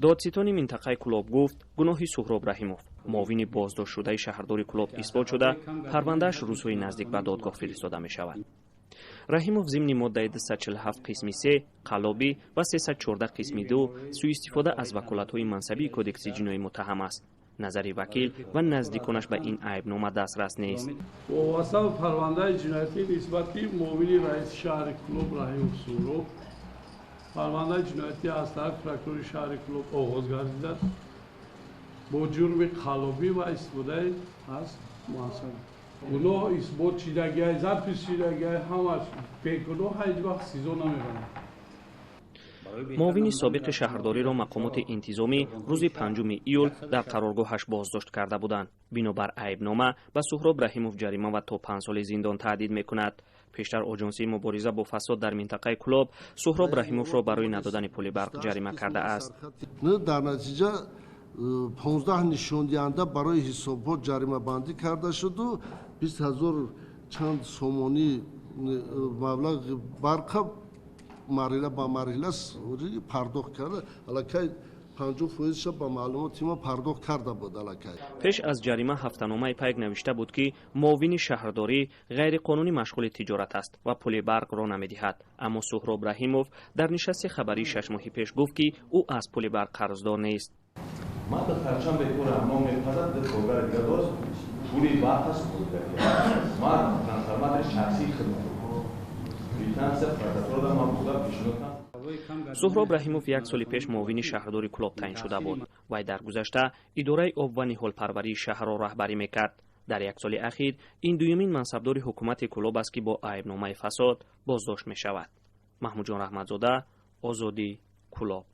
Додситони минтақаи Кӯлоб гуфт, гуноҳи Суҳроб Раҳимов, муовини боздоштшудаи шаҳрдори Кӯлоб, исбот шуда, парвандааш рӯзҳои наздик ба додгоҳ фиристода мешавад. Раҳимов зимни моддаи 247 қисми 3 қаллобӣ ва 314 қисми 2 сӯистифода аз ваколатҳои мансабии Кодекси ҷиноӣ муттаҳам аст. Назари вакил ва наздиконаш ба ин айбнома дастрас нест. Вобаста ба парвандаи ҷиноятӣ нисбати муовини раиси шаҳри Кӯлоб Раҳимов Суҳроб, парвандаи ҷиноятӣ аз тарафи прокурори шаҳри Кӯлоб оғоз гардидааст бо ҷурми қаллобӣ ва истифодаи аз мансаб. Гуноҳ исбот шидагиай, запись шидагиай, ҳамаш. Бегуноҳ ҳеҷ вақт СИЗО намебаранд. Муовини собиқи шаҳрдориро мақомоти интизомӣ рӯзи 5 июл дар қароргоҳаш боздошт карда буданд. Бинобар айбнома ба Суҳроб Раҳимов ҷарима ва то 5 соли зиндон таҳдид мекунад. Пештар Оҷонсии мубориза бо фасод дар минтақаи Кӯлоб Суҳроб Раҳимовро барои надодани пули барқ ҷарима кардааст. Дар натиҷа 15 нишондиҳанда барои ҳисобҳо ҷаримабандӣ карда шуду 20 ҳазор чанд сомонӣ маблағи барқа марҳила ба марҳила пардохт карда, аллакай 50 фоизша ба маълумоти мо пардохт карда буд аллакай. Пеш аз ҷарима ҳафтаномаи «Пайк» навишта буд, ки муовини шаҳрдорӣ ғайриқонунӣ машғули тиҷорат аст ва пули барқро намедиҳад. Аммо Суҳроб Раҳимов дар нишасти хабарии 6 моҳи пеш гуфт, ки ӯ аз пули барқ қарздор нест. Ман духтарчам бекорам, ном мепазад, ду коргари дига дошт, пули барқаш. Ман трансформатори шахсии хидмат, квитансия, прокуратурада ман буда, пешниҳод. Суҳроб Раҳимов як соли пеш муовини шаҳрдори Кӯлоб таъин шуда буд. Вай дар гузашта идораи об ва ниҳолпарварии шаҳрро раҳбарӣ мекард. Дар як соли ахир ин дуюмин мансабдори ҳукумати Кӯлоб аст, ки бо айбномаи фасод боздошт мешавад. Маҳмудҷон Раҳматзода, «Озодӣ», Кӯлоб.